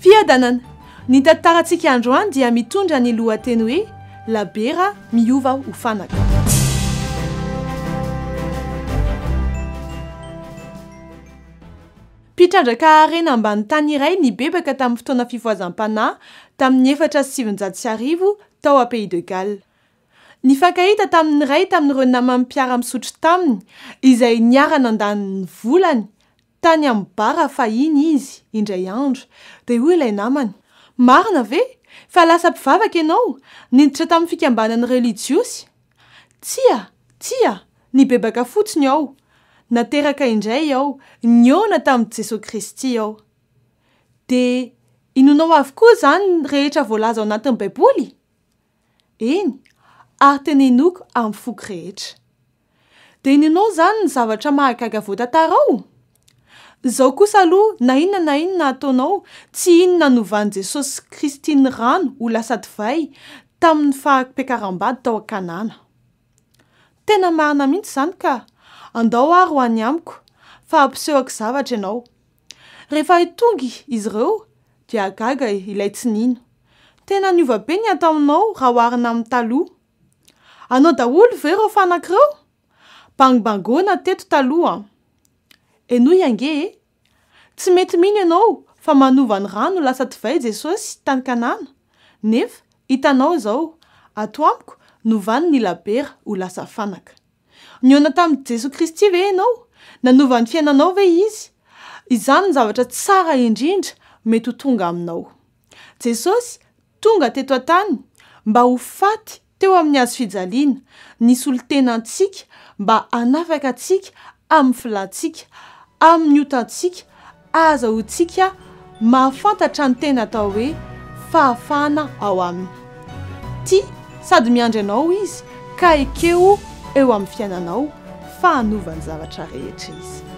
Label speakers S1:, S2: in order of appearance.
S1: Fiadanana! Ny tantarantsika androany dia mitondra ny lohateny hoe Labera miova ho fanaka. Mpitrandraka harena ambany tany iray nibebaka tamin'ny fotoana fifohazam-panahy tamin'ny 1904 tao a Pays de Galles. Nifankahita tamin'ny iray tamin'ireo namany mpiara-misotro taminy izay niara-nandany ny volany tany amin'ny bar fahiny izy indray andro, dia hoy ilay namany, Marina ve fa lasa mpivavaka ianao, niditra tamin'ny fikambanan'ny relijiosy? Tsia, tsia, nibebaka fotsiny aho. Nateraka indray aho, nihaona tamin'i Jesoa Kristy aho. Dia inoanao avokoa izany rehetra voalaza ao anatin'ny Baiboly? Eny, ary tena inoako amin'ny foko rehetra. Dia inoanao izany ny zavatra mahagaga voatantara ao? Izao kosa aloha, na inona na inona ataonao, tsy inona novan'i Jesosy Kristy ny rano ho lasa divay tamin'ny fahampiakaram-bady tao Kanana. Tena marina mihitsy izany ka! Andao ary ho any amiko, fa hampisehoko zavatra ianao. Rehefa tonga izy ireo, dia gaga ilay tsy nino. Tena niova be ny ato aminao raha oharina amin'ny taloha. Anao daholo ve ireo fanaka ireo? Bangobangoana teto taloha an! Henoy ange e! Tsy mety mino ianao fa manova ny rano ho lasa divay Jesosy tany Kanana, nefa hitanao izao, ato amiko novany ny labera ho lasa fanaka. Nihaona tamin'i Jesoa Kristy ve ianao? Nanova ny fiainanao ve Izy? Izany no zavatra tsara indrindra mety ho tonga aminao. Jesosy tonga teto an-tany mba ho faty teo amin'ny hazo fijaliana, nisolo tena antsika mba hanafaka antsika amin'ny filantsika, amin'ny otantsika, ahazahoantsika mahafantatra ny tena atao hoe fahafahana ao Aminy. Tia sady miandry anao Izy ka ekeo eo amin'ny fiainanao fa hanova ny zavatra rehetra Izy.